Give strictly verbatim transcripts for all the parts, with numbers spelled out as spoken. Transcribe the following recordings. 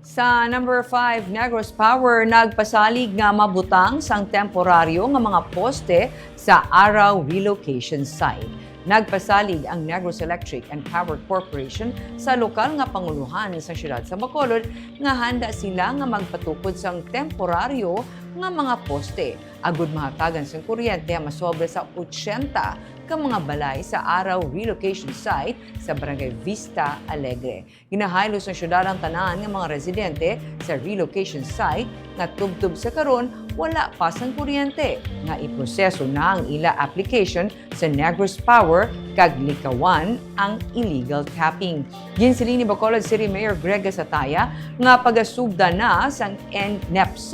Sa number five, Negros Power nagpasalig nga mabutang sang temporaryo nga mga poste sa Araw Relocation Site. Nagpasalig ang Negros Electric and Power Corporation sa lokal nga pangulohan sa siyudad sa Bacolod nga handa sila nga magpatukod sang temporaryo nga mga poste agud mahatagan sang kuryente ang masobra sa ochenta ka mga balay sa Araw Relocation Site sa Barangay Vista Alegre. Ginahaylo sang siyudad ang tanan nga mga residente sa relocation site nga tubtob sa karon wala pa sang kuryente, nga iproseso na ang ila application sa Negros Power kag likawan ang illegal tapping. Ginsiling ni Bacolod City Mayor Greg Gasataya nga pagasugda na sang N E P C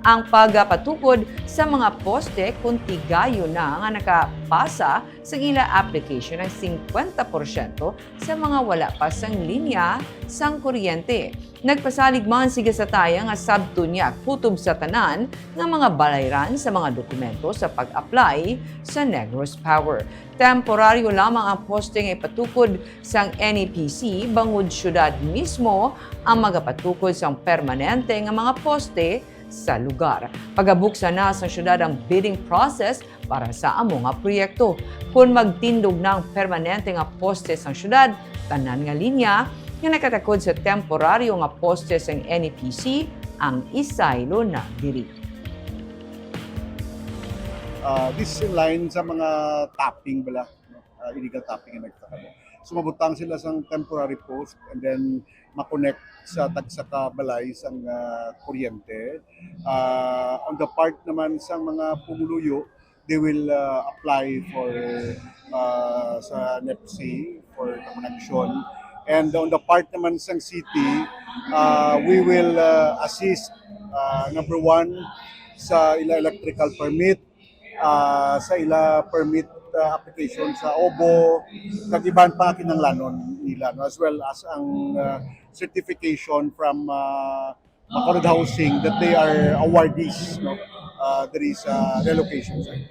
ang pagapatukod sa mga poste, kun tigayon na nga nakapasa sang ila application ang singkwenta porsyento sa mga wala pa sang linya sang kuryente. Nagpasalig man si Gasataya nga sabton niya kutob sa tanan nga mga balayran sa mga dokumento sa pag-apply sa Negros Power. Temporaryo lamang ang poste nga ipatukod sang N E P C, bangod siyudad mismo ang magapatukod sang permanente nga mga poste sa lugar. Pagabuksan na sang siyudad ang bidding process para sa amo nga proyekto. Kon magtindog na ang permanente nga poste sang siyudad, tanan nga linya nga nakatakod sa temporaryo nga poste sang N E P C ang isaylo na diri. Uh, this is in line sa mga tapping bala, no? Uh, illegal tapping nga nagkakabo. So mabutang sila sang temporary post and then ma-connect sa tagsa ka balay sang uh, kuryente. Uh, on the part naman sang mga pumuluyo, they will uh, apply for uh, sa N E P C for the connection. And on the part naman sang city, uh, we will uh, assist uh, number one sa ila electrical permit, uh, sa ila permit uh, application sa obo, kag iban pa kinahanglanon nila, no, as well as ang uh, certification from uh, Bacolod Housing that they are awardees, no, uh, diri sa relocation site.